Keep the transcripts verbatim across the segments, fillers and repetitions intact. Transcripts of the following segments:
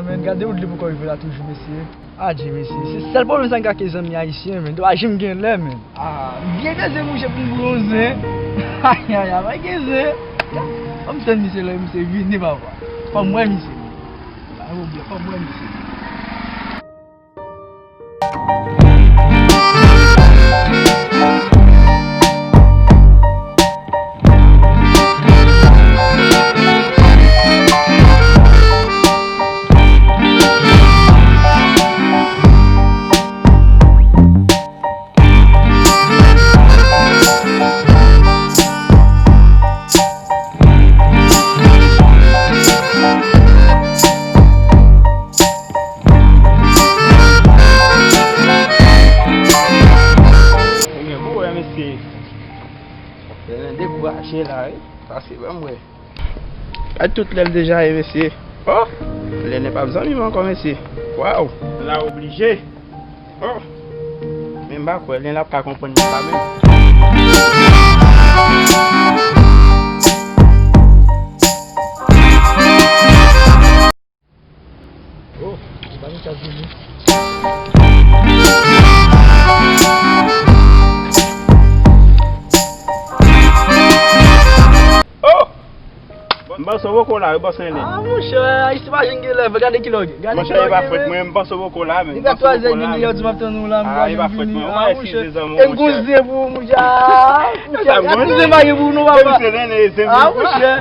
Men, gade wout li poko rive la toujou, mesye. Adje, mesye. Se sèl pwoblèm sa m gen ak zanmi ayisyen, men. Dwa jim gen lè, men. Ah, m byen beze mouche pou m bwonze. Ayayay, pa gen zen. Fò m tann misye lè misye vini, papa. Fò m wè misye. Pa gen pwoblèm, fò m wè misye. Ebyen, bon, wè, mesye. Lè n dekouraje la, wi. Pase, ban m wè. Gad tout lè l deja ye, mesye. Oh! Lè n pa zanmi m ankò, mesye. Waw! La oblije. Oh! Men m pa kwè, lè n ap ka konprann sa menm. Oh, li pa nan kaz li, non. Oh! M panse w poko la, wi, bòs Nene. Ah, monchè, isi pa jwenn gen lè, gade kilè w ye. Gade kilè w ye, men. Monchè, e pa fwèt mwen, m panse w poko la, men. Li fè twa zè vini, yo di m ap tann ou la, m pa vini. Ah, e pa fwèt mwen. Ou pa eskize zanmi w, monchè. E m gonzen pou ou, monchè. Monchè, eskize m pa gen pou nou, papa. Ah, monchè.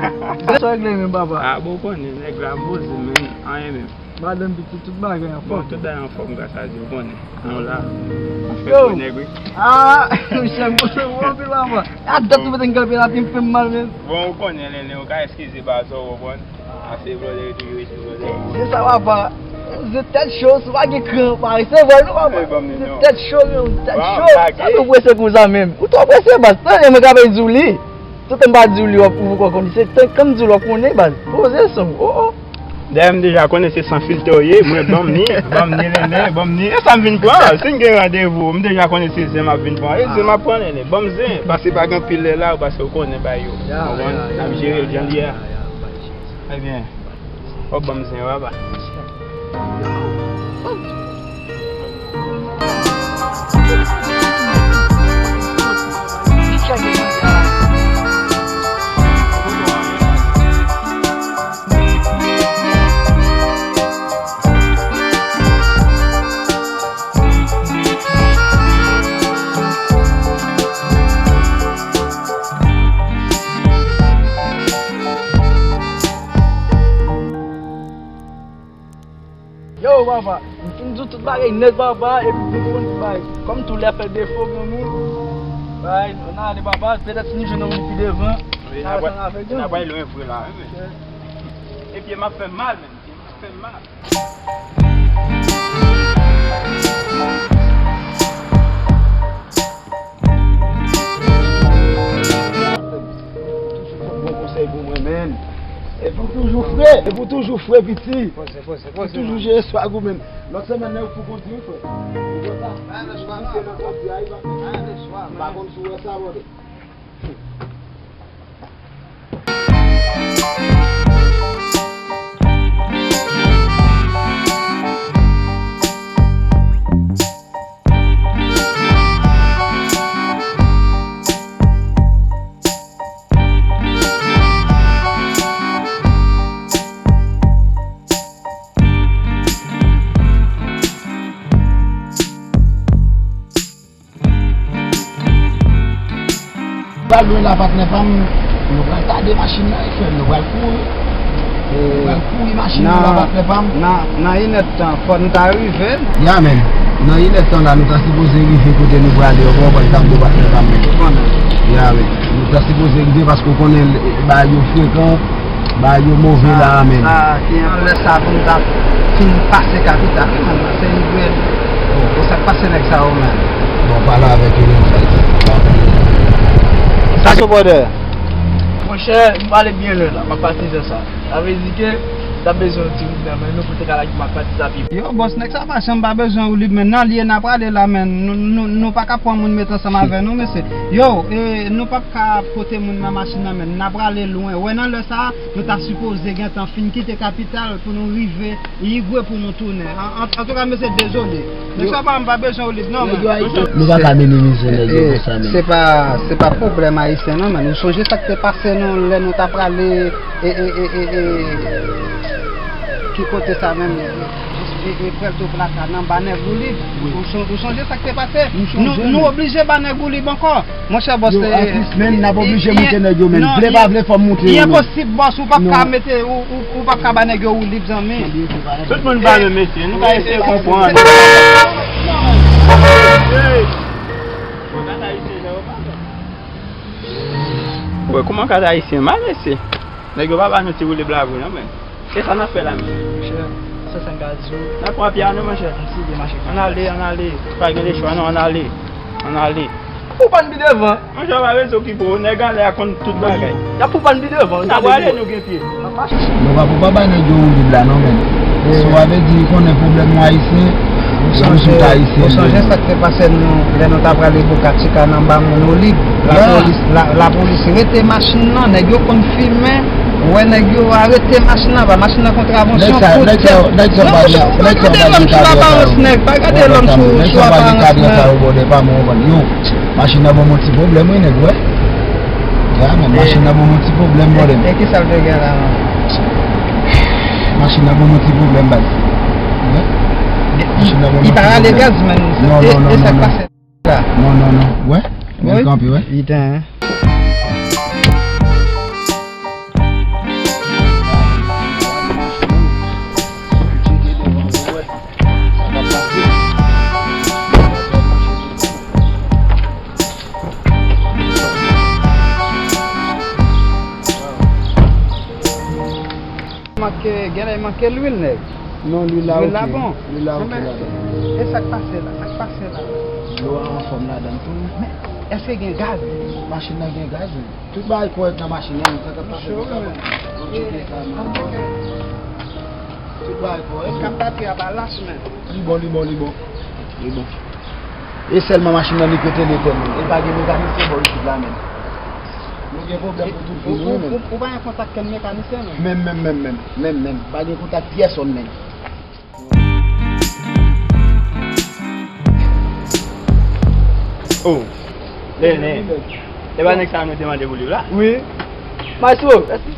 Sa w regle menm, papa? Ah, bon, konnen, nèg la poze, men, anyen menm. Madanm, pitit, tout bagay anfòm. Bon, tout bagay anfòm, gras a Dye, ou konnen. Nou la. Yo. Fè nèg, wi. Ah, monchè, m kontan anpil, papa. A dat nou mete m kanpe la, pi m fè m mal, men. Bon, ou konnen, Nene, ou ka eskize baz ou, ou konprann. Ase blòdè, yo toujou rete blòdè. Se sa, papa. Se tèt cho, si w pa gen kran, pa resevwa, non, papa. Se tèt cho, men, tèt cho. Sa nou prese konsa menm? Ou twò prese, baz. Tande, mwen ka pe di w li. Toutan m pa di w li, w ap, ou poko konn li. Se tan, kan m di w li, w ap konnen, baz. Poze san w. Oh, oh. Dayè, m deja konnen se san filtè w ye. Mwen, ban m ni, ban m ni, Nene, ban m ni. E sa m vin pran. Si n gen randevou, m deja konnen se zen m ap vin pran. E zen m ap pran, Nene. Ban m zen. Paske pa gen anpil lè la, paske w konnen bagay yo. Konprann? N ap jere l jan l ye a. Ebyen, w ap ban m zen, papa. Yo, papa, m fin di w tout bagay nèt, papa, epi m konprann tout bagay. Kòm tou lè fè defo, granmoun, bay, n ale, papa, petèt si nou jwenn yon moun pi devan, n a pral lwen vre la, wi, men. Epi, m ap fè mal, men, m ap fè mal. Toujou pot bon konsèy pou mwen, menn. Epi w toujou fre, epi w toujou fre, piti. Poze, poze, poze. Ou toujou jere swag ou, menn. Lòt semèn nan, ou pou kondi, wi, frè. Ou konn sa? Mwen pa konn si w wè sa, brother. Pral lwen la, patnè pa m. Nou pral gade machin nan, frè m. Nou pral kouri. Nou pral kouri machin nan la, patnè pa m. Nan, nan inèdtan, fò n ta rive. Ya, menn. Nan inèdtan la, nou ta sipoze rive kote nou prale yo, ou konprann, Tablo, patnè pa m. Ya, menn. Nou ta sipoze rive paske w konnen, bagay yo frekan. Bagay yo move la a, menn. Sa, sa, ki an lè sa pou m ta fin pase kapital, wi, menn, nan Sen Miguel. Bon, bon, sa k pase nèg sa yo, menn? Bon, pale avèk yo, menn, sa, sa. Sa se brother. Monchè, m pale byen lwen la, m ap pase nan sa. Sa vle di ke T ap bezwen yon ti woulib nan men nou pou te ka lage m ak pati sa pi. Yo, bòs, nèg sa pa chanm pa bezwen woulib, men nan lye n a prale la, men nou, nou, nou pa ka pran moun met ansanm avè nou, mesye. Yo, e, nou p ap ka pote moun nan machin nan, men n a prale lwen. Wè, nan lè sa a, nou ta sipoze gentan fin kite kapital pou nou rive Yigwe pou nou tounen. An, an, antouka, mesye, dezole. Men sa pa, m pa bezwen woulib, non, men. Nou pa ka minimize nèg yo konsa, men. Se pa, se pa pwoblèm ayisyen, non, men. Nou sonje sa k te pase nou lè nou ta prale, e, e, e, e, e, ki kote sa menm? E, e, Puerto Plata, nan ba nèg woulib. Ou son-, ou sonje sa k te pase? Nou, nou oblije ba nèg woulib ankò. Monchè, bòs, yo, e, Artis, men, n ap oblije moute nèg yo, men. Vle pa vle, fò m moute yo, men. Enposib, bòs, ou p ap ka mete, ou, ou, ou p ap ka ba nèg yo woulib, zanmi. Tout moun pa menm, mesye, nou ka eseye konprann. Wè, kòman kat ayisyen mal, mesye? Nèg yo pa ba nou ti woulib la vre, non, men. Se sa n ap fè la, mesye. Monchè, se sa m ka di w. N ap pran pye a nou, monchè. Ann ale, ann ale. Pa gen lechwa, non, ann ale. Ann ale. Ou pa n pi devan. Monchè, w pa bezwen okipe w. Nèg anlè a konn tout bagay. Y ap pou pa n pi devan. N ap ale, nou gen pye. Nou pa pou pa bay nèg yo woulib la, non, men. Sa vle di, konnen pwoblèm nou ayisyen, nou tout ayisyen. Ou sonje sa k te pase nou, lè nou ta prale Boca Chica nan ba moun woulib? Lapolis, la, lapolis rete machin nan, nèg yo konn fimen. Ou wè nèg yo arete machin nan, ba machin nan kontravansyon, kout tèt. Non, monchè, ou pa gade lòm sou, sou aparans, nèg. Pa gade lòm sou, sou aparans, nèg. Machin nan ban m yon ti pwoblèm, wi, nèg, wè. Ya, men, machin nan ban m yon ti pwoblèm, brother. E, e ki sa l te gen la, man? Machin nan ban m yon ti pwoblèm, baz. Wè? Machin nan ban m yon ti pwoblèm. Li pa rale gaz, man. Non, non, non, non, non. E, e sa k pase? Non, non, non. Wè? Wi. Kanpe, wè? Li ten, hein? Manke, genlè manke lwil, nèg. Non, lwil la oke. Lwil la bon. Lwil la oke ladan. E sa k pase la? Sa k pase la? Dlo a anfòm ladan tou. Men, èske gen gaz? Machin nan gen gaz, wi. Tout bagay kòrèk nan machin nan, sa k ap pase nan sa. Ou tcheke sa, man. Tout bagay kòrèk. Kaptatè a pa lach, men. Li bon, li bon, li bon. Li bon. E sèlman machin nan li k rete l etèn. E pa gen mekanisyen bò isit la menm. Nou gen pwoblèm pou tout vini, wi, menm. Ou, ou, ou pa gen kontak kenn mekanisyen, non? Menm, menm, menm, menm. Menm, menm. Pa gen kontak pyèsonn, menm. Oh, Lene. E pa nèg sa nou te mande pou li la? Wi. Maestro, èske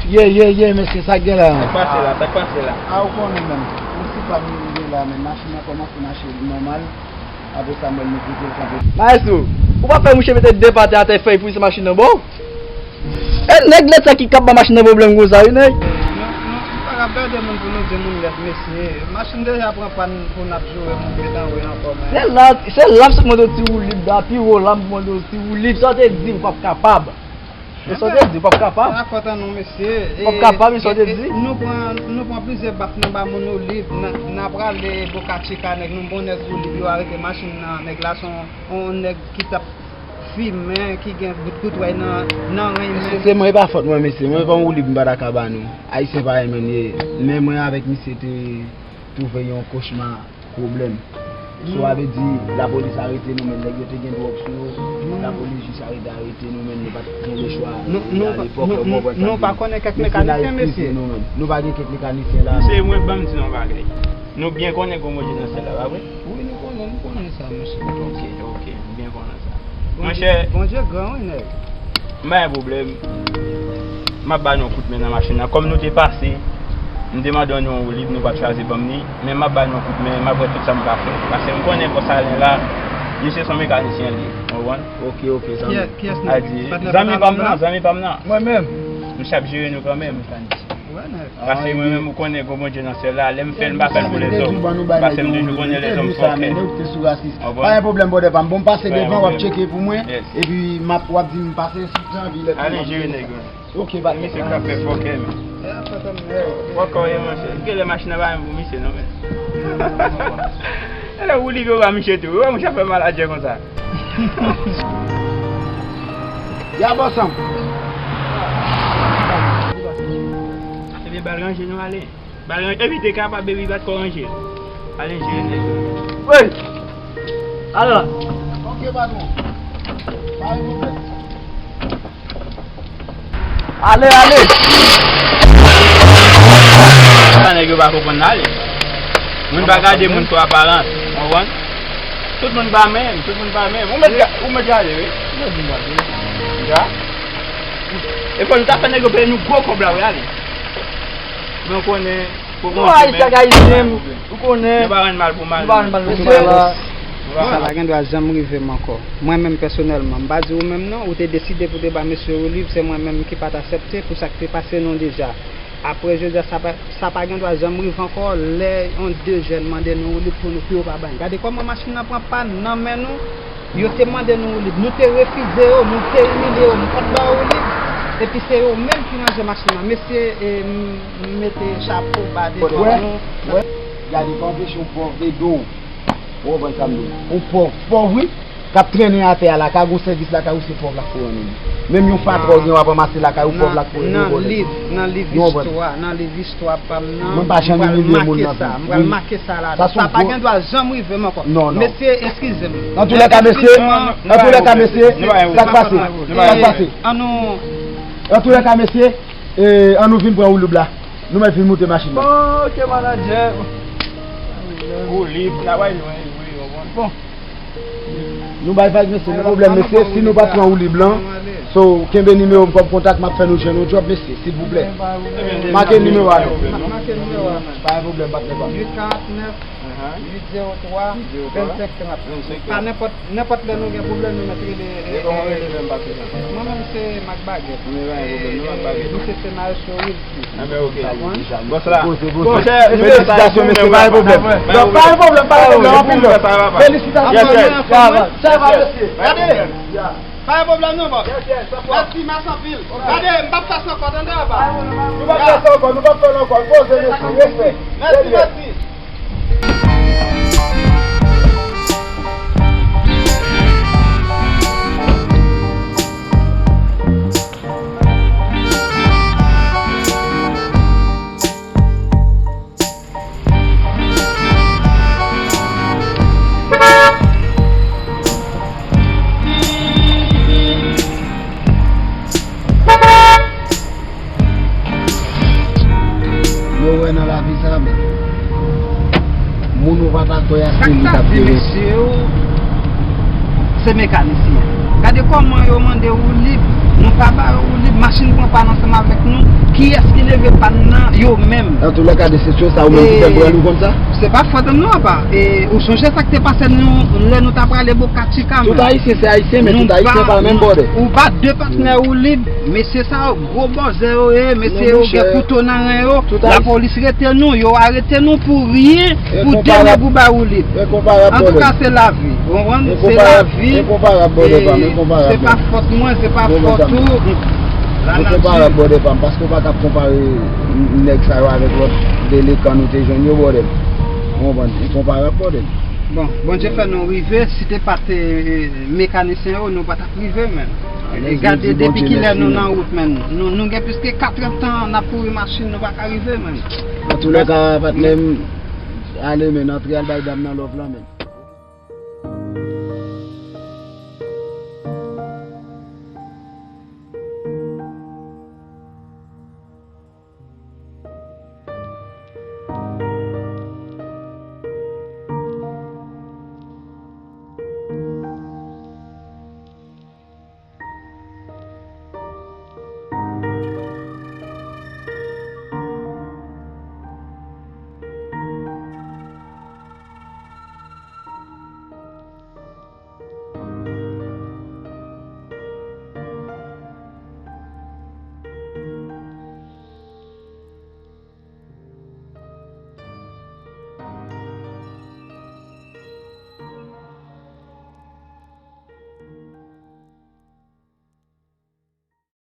Yeah, yeah, yeah, mesye, sa k gen la? Sa k pase la? Sa k pase la? A, ou konnen menm. Prensipal nou rive la, men machin nan kòmanse mache nòmal. Apre sa, mwen, nou kite l kanpe. Maestro, ou pa fè mouche mete de patè atè fèy pou se machin nan bon? E nèg lèt sa ki k ap ba machin nan pwoblèm konsa, wi, nèg. Nou, nou, nou pa ka pèdi moun pou nou di moun lèt, mesye. Machin deja pran pàn pou n ap joure moun met anwe ankò, men. Se la, se la m sot mande w ti woulib, da pi wo la m mande w ti woulib. Sa w te di m p ap kapab. E sa w te di, w p ap kapab. Sa fòt an nou, mesye. W p ap kapab, e sa w te di. Nou pran, nou pran plizyè baf nan ba moun woulib, n a, n a prale Boca Chica, nèg nou bon nèg woulib yo arete machin nan, nèg la se yon, yon nèg ki t ap fimen, ki gen bout koutwèy nan, nan ren, men. Se mwen, e pa fòt mwen, mesye. Mwen, pa yon woulib m pa ta ka ba nou. Ayisyen parèy mwen ye. Men mwen avèk misye te twouve yon kochma. Pwoblèm. Sa vle di, lapolis arete nou, men nèg yo te gen dwòg sou yo. Lapolis jis arete, arete nou, men nou pa t gen lechwa. Nou, nou, nou, nou pa konnen kèk mekanisyen, mesye. Nou pa gen kèk mekanisyen la. Se mwen, ban m di yon bagay. Nou byen konnen gwo Bondye nan syèl la, pa vre? Wi, nou konnen, nou konnen sa, mesye. Ok, ok, nou byen konnen sa. Monchè, Bondye gran, wi, nèg. M pa gen pwoblèm. M ap ba nou yon kout men nan machin nan. Kòm nou te pase, m te mande nou yon woulib, nou pa t chwazi ban m li. Men m ap ba nou yon kout men, m ap wè tout sa m ka fè. Paske m konnen bòs Alen la, misye se yon mekanisyen li ye. Ou konprann? Ok, ok, zanmi. Kiyès, kiyès nou? Zanmi pa m nan, zanmi pa m nan. Mwen menm. Misye ap jere nou kanmenm. Paske mwen menm, ou konnen, gwo Bondye nan syèl la, lè m fè l, m pa fè l pou lèzòm. Paske m toujou konnen lèzòm fè. Pa gen pwoblèm, brother pa m. Bon, m pase devan, w ap tcheke pou mwen. Epi, m ap, w ap di m pase si jan vi lè. Ale jere nèg yo. Ok, pa gen. Misye k ap fè fòkè, men. Fòkè w ye, monchè. Genlè machin nan pa menm pou misye, non, men. Genlè woulib yo ba misye tou. Ou wè, monchè, fè maladjè konsa. Ya bòs an. Ba l ranje nou ale. Ba l ranje. Epi te kapab, epi bat kò ranje. Ale jere nèg yo. Wi! Ale la. Ok, patwon. Pa gen pwoblèm. Ale, ale. Sa nèg yo pa konprann ale. Moun pa gade moun sou aparans, ou konprann? Tout moun pa menm, tout moun pa menm. Ou mèt ga-, ou mèt gade, wi. Tout moun pa menm. Ya. E fò nou ta fè nèg yo peye nou gwo kòb la, wi, ale. Men w konnen, pou Bondye, men, Ayisyen ak Ayisyen, ou konnen. Nou pa rann mal pou mal. Nou pa rann mal pou mal. Mesye, sa pa gen dwa janm rive m ankò. Mwen menm pèsonèlman, m pa di ou menm non, ou te deside pou te ba mesye Olive, se mwen menm ki pa t aksepte pou sa k te pase nou deja. Apre jodi a, sa pa, sa pa gen dwa janm rive ankò, lè yon de jèn mande nou Wilip pou nou, pou yo pa ba n. Gade kòman machin nan pran pàn nan men nou. Yo te mande nou Wilip, nou te refize yo, nou te imilye yo, nou pa t ba yo Wilip. Epi se yo menm ki ranje machin nan. Mesye, e, m, m mete chapo ba devan nou. Wè, wè. Gade, pa anpeche yon pòv ede w. Ou konprann sa m di w? Yon pòv, pòv wi, k ap trennen atè a la, ka gon sèvis lakay ou, se pòv la k pou rann ou li. Menm yon fatra w gen w ap ranmase lakay ou, pòv la k pou rann ou li. Nan liv, nan liv istwa, nan liv istwa pa m nan, mwen pa janm imilye moun nan vi m. M pral make sa, m pral make sa ladan. Sa pa gen dwa janm rive m ankò. Non, non. Mesye, eskize m. Antoulèka, mesye, antoulèka, mesye, sa k pase? Sa k pase? Annou. Antoulèka, mesye, e, annou vin pran Wilib la. Nou mèt vin moute machin nan. Bon, ok, manadjè. Wilib, travay nou, wi, wi, wi. Bon. Nou bay vag, mesye, nou pwoblèm, mesye, si nou pa t pran Wilib lan. So, kenbe nimewo m kòm kontak, m ap fè nou jwenn yon djòb, mesye, silvouplè. Make nimewo a non. Make nimewo a, man. Pa gen pwoblèm, patnè pa m. Uit karant nèf, uit zewo twa, vennsenk trant. Pa nenpòt, nenpòt lè nou gen pwoblèm, nou mèt rele, e, e, mwen menm se Mak Bagèt. E, e, misye se Maestro Wilky. Anben, ok. Bòs la. Poze, poze. Monchè, felisitasyon, mesye, pa gen pwoblèm. Non, pa gen pwoblèm, pa gen pwoblèm, anpil love. Felisitasyon. Yes, yes. Sa va, sa va, mesye. Gade. Pa gen pwoblèm non, bòs. Yes, yes, sa va. Mèsi, mèsi anpil. Gade, m p ap fè sa ankò, tande, apa. Nou p ap fè sa ankò, nou p ap fè l ankò. Poze, mesye, respè. Mèsi, mèsi. Yo wè nan lavi sa, men moun ou pa ta kwè a se li k ap jere. Mesye yo, se mekanisyen. Gade kòman yo mande woulib, nou pa ba yo woulib, machin pran pàn ansanm avèk nou. Kiyès ki leve pàn nan? Yo menm. Antoulèka, desepsyon sa, ou menm ki fè l pran l, ou konn sa? Se pa fòt m non, apa. E, ou sonje sa k te pase nou lè nou ta prale Boca Chica, men. Tout Ayisyen se Ayisyen, men tout Ayisyen pa menm bòdè. Ou ba de patnè woulib, mesye sa yo gwo bòzè yo ye, mesye yo gen kouto nan ren yo. Lapolis rete nou, yo arete nou pou ryen, pou de nèg ou ba woulib. Antouka, se lavi. Ou konprann? Se lavi. E se pa fòt mwen, se pa fòt ou. Lanati. Enkonparab, bòdè pa m, paske w pa ka ap konpare nèg sa yo avèk lòt delekan nou te jwenn yo, bòdè m. Ou konprann? Enkonparab, bòdè m. Bon, Bondye fè nou rive, si te pa t, e, mekanisyen yo, nou pa t ap rive menm. E gade depi kilè nou nan wout, menm. Nou, nou gen plis ke katrèdtan n ap kouri machin, nou pa ka rive menm. Antoulèka, patnè m, ale, menm, antre al bay dam nan love lan, menm.